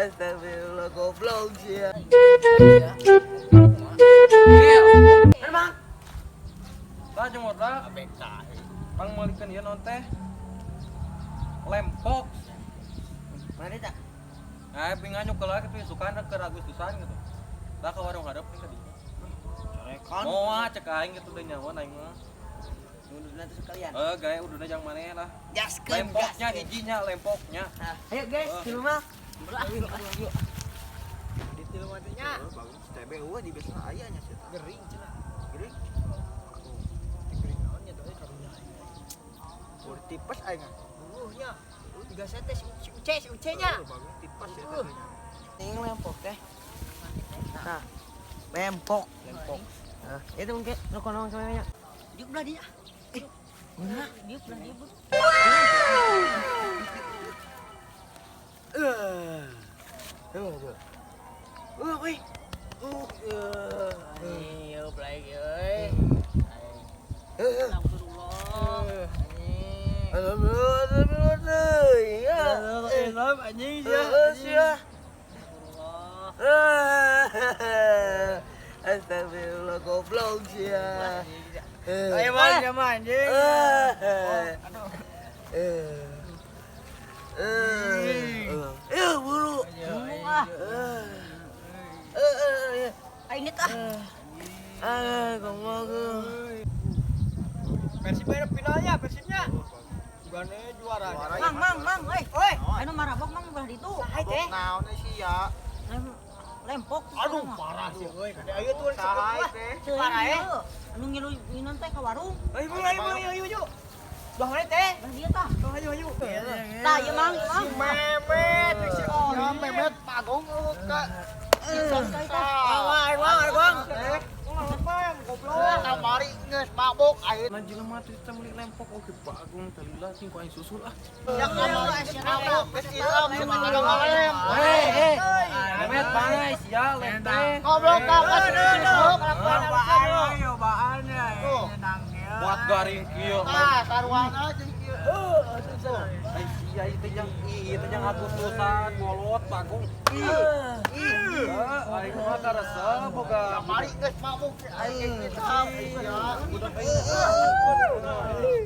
Astagfirullah, goblok sih ya. Iya. Mang. Tah jeung modal pang meulikeun ieu naon teh? Lempok. Mana tak? Nah, pingan nyukel gitu isukan rek keur Agustusan gitu. Tah ka warung hareup nih ka dieu. Carekan. Moal cek aing gitu deh nyawa aing mah. Ududna tuh sekalian. Eh, gae ududna jang maneh lah. Gaskeun. Lempoknya hijinya lempoknya. Nah, ayo guys, di rumah. Di tilu matinya. Bagus, TB eueuh di biasana aya nya sih. Gering cenah. Gering. Gering naon nya teh karunya aing. Udah tipes aing. Nya. Tiga set teh si Uce, si Uce nya. Bagus tipes ya. Ini lempok teh. Nah, lempok. Lempok. Nah, itu mungkin rokok nong semuanya. Diuk belah dia. Eh, mana? Diuk belah dia, Bu. Eh. Tuh, tuh. Wih. Iya, lagi euy. Eh. Astagfirullah. Aduh, iya. Anjing Sia. Astagfirullah. Astagfirullah, goblok sia. Ayo man, ya man, anjing. Aduh. Eh, buru. Ah, Eh, aing tah. Ah, goblok. Persib ada finalnya, Persibnya. Bukannya juara. Mang, mang, mang, euy. Oi. Anu marabok mang belah ditu. Hai teh. Naon sih ya? Lempok. Aduh, parah sih euy. Kade ayo tuh Saha teh? Parah eh. Anu ngilu nginon teh ka warung. Ayo, ayo, ayo, ayo, ayo. Bah mana teh? Belah dieu tah. Ayo, ayo. Tah, ieu mang, ieu mang. Memet, si ya Memet pagong ka. Wah, wah, wah. Goblok. Kamari geus mabok aing. Nah, jelema teh teh meuli lempok oge bagong teh lila sing ku aing susul ah. Ya kamari geus mabok geus ilam cenah ngalem. Eh, eh. Memet pangai sia lem teh. Goblok ka Buat garing kieu. Tah, sarwana jeung kieu. Ai sia ieu teh jang ieu teh jang Agustusan bolot bagong. Ih. Ih. Aing mah karesep boga. Kamari geus mabok aing geus ilam. Budak aing.